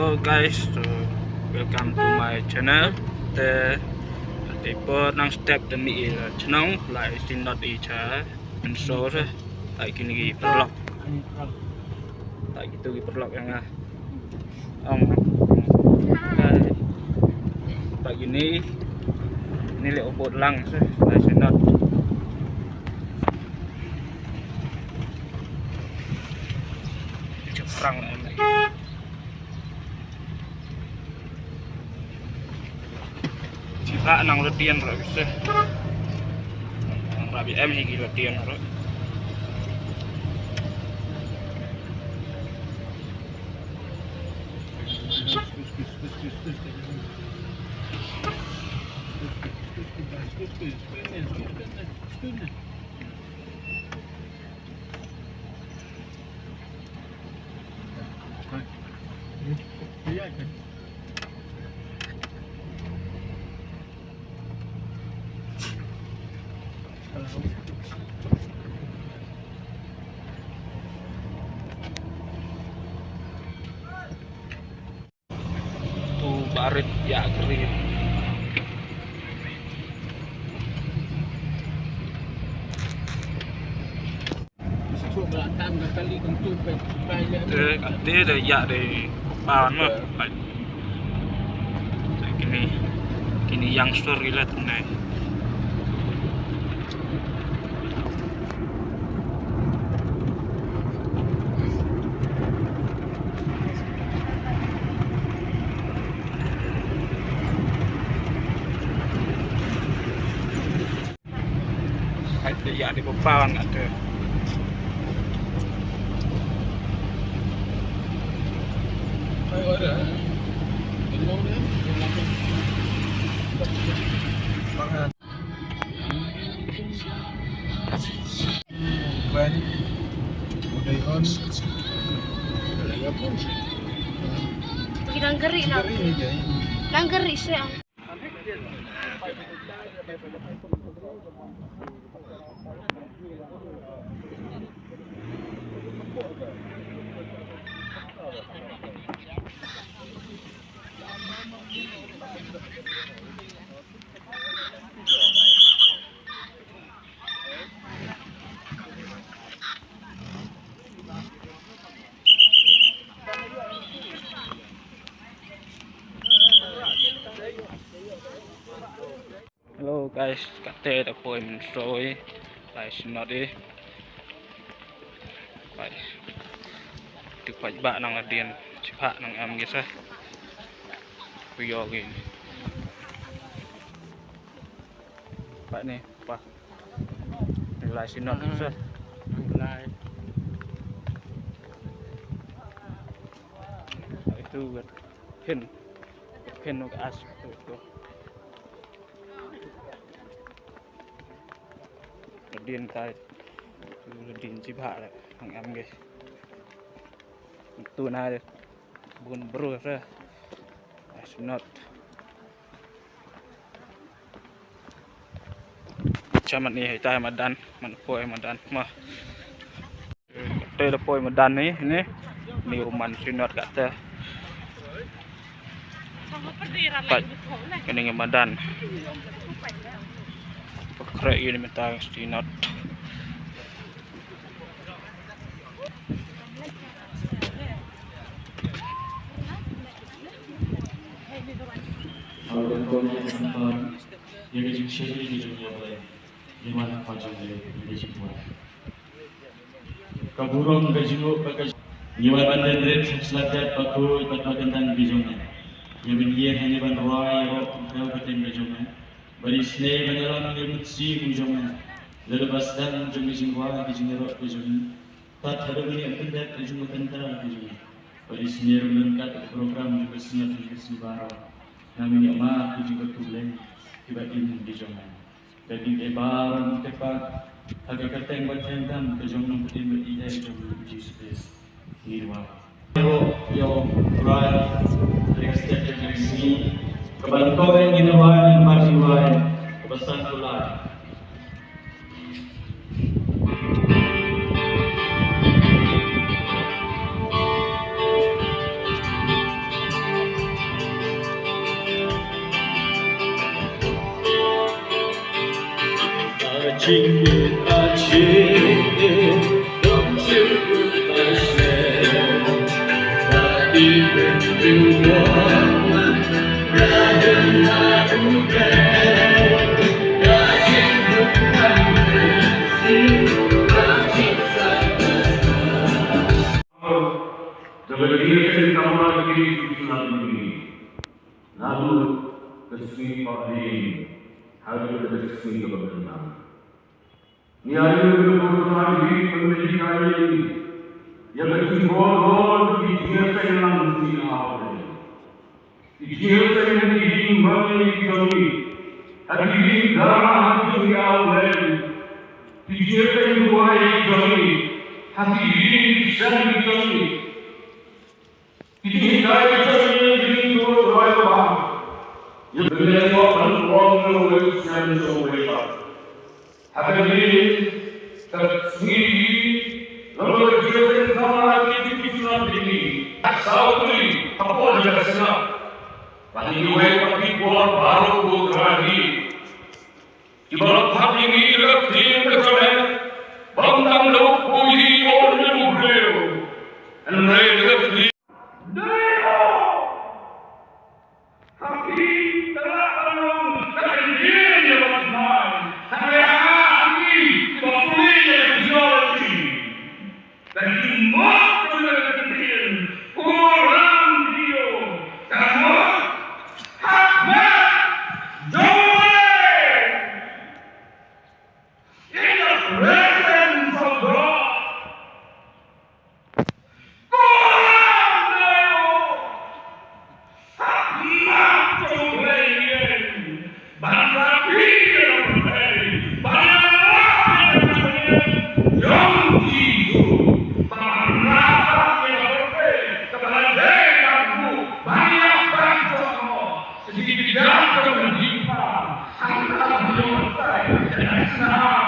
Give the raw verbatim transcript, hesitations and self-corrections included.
Hello guys, so welcome to my channel. Te, te por nang step te mi i la chnong, la i Synod i cha, and so, like ini ki paralok. Like itu ki paralok yang ah. Ong. Hai. Pagi ni, ni leh u bud lang seh, la Synod. Cep perang lah em lagi. Sibha nang lutien ruh seh. Nang rabi em hi ki lutien ruh. Tu barit ya kri. Te kate da ya de pawan mo. Kini, kini yang sur ila tunai. Hai te ya di pawan kate. Nang gari, nang gari seh. Hello guys, kate da poi mynshuwa, guys, not eh. Guys, tu pach ba nang ladin, sibha nang em guys eh. Kuyo gini. Pak ni, pak. Lai Synod sa. Lai. Itu kan. Pin. Pin nuk as tu tu. Din kai. Din sibha le. Ang am ge. Tu na de. Bun bru sa. Lai Synod. Cha man ni hai tai madan, man poi madan ma. Te da poi madan ni, ni. Ni u man Synod kate. Pat. Kani ngi madan. Pakre ini minta Synod. Ïa ka jingshakri ka jong U Blei. Ïa ka jingshakri ka jong U Blei. Ïa ka jingshakri ka jong U Blei. Ka burom ka jingïeit ka jong ngi wan ban dei rit sha shlak jait bakhuid bad ba kyntang ka jong ngi. Ngi ban ïa ngi ban rwai ïa ka kyrteng ka jong ngi. Bad isynei ban ïalam ïa ka mynsiem ka jong ngi. Lada ba sdang jong ka jingrwai ka jingïaroh ka jong ngi. Tad haduh mynne ka kyrteng ka jong ngi ka jong ngi. Bad isynei ruh ban kat ka program jong ka Synod jong ka Synod baroh. Ngi ïa ma ka jong ka Blei. Kiba im ka jong ngi. Ka dei e baroh ngi kyrpad ha ka kyrteng ba kyrteng tam ka jong nong pdin ba i e jong ngi Jisu Khrist. Ngi duwai. Ro yo rai. Ka step ka sngi. Ka ban ko ngi duwai ngi ma duwai. Ka ba san duwai. Naduh ka sngi kaba kordor haduh ka sngi kaba kordor. Ngi ïa ïohi ba ka Trai hi ka pynlong ïa ka jingkordor ki jingïaseng lang jong ngi ha U Blei. Ki jingïaseng ha ki ïing mane ki jong ngi, ha ki ïing dara ha ki jong ngi ha U Blei. Ki jingïaseng duwai ki jong ngi ha ki ïing ki sem ki jong ngi. Ki jinghikai ki jong ngi ki jingduwai ba ïa ka jingïaseng ban long na uwei u sem jong uwei pat. Ha kane ka sngi, lada ka jingïaseng ka la ki ki ki ki ki ki. Ka saw tylli hapoh jong ka seng. Bad ngi wei pat ki por baroh ko Trai. Kiba la phah ïa ngi da ka ktien ka jong me. Bym tang da u khuid, ko ne u briew. Hynrei da ka ktien. Dei o. Ha phi ka la ban long ka ktien ïa u Trai. Hynrei ha phi kiba pule ïa ka theology. Ka jingmut jong ka ktien, Kuram Dio, ka mut, ha khmat jong U Blei. In the presence of God. Kuram Dio. Ha khmat jong U Blei ïa ngi, ban sa plie ïa U Blei, ban ïarap ïa ka jingim jong U Jisu, ban ïarap ïa U Blei, kaba la dei tang u, ban ïarap ïa u, sha ki kjat jong ka jingpang, hangta ba ïoh batai, ïa ka jingpang.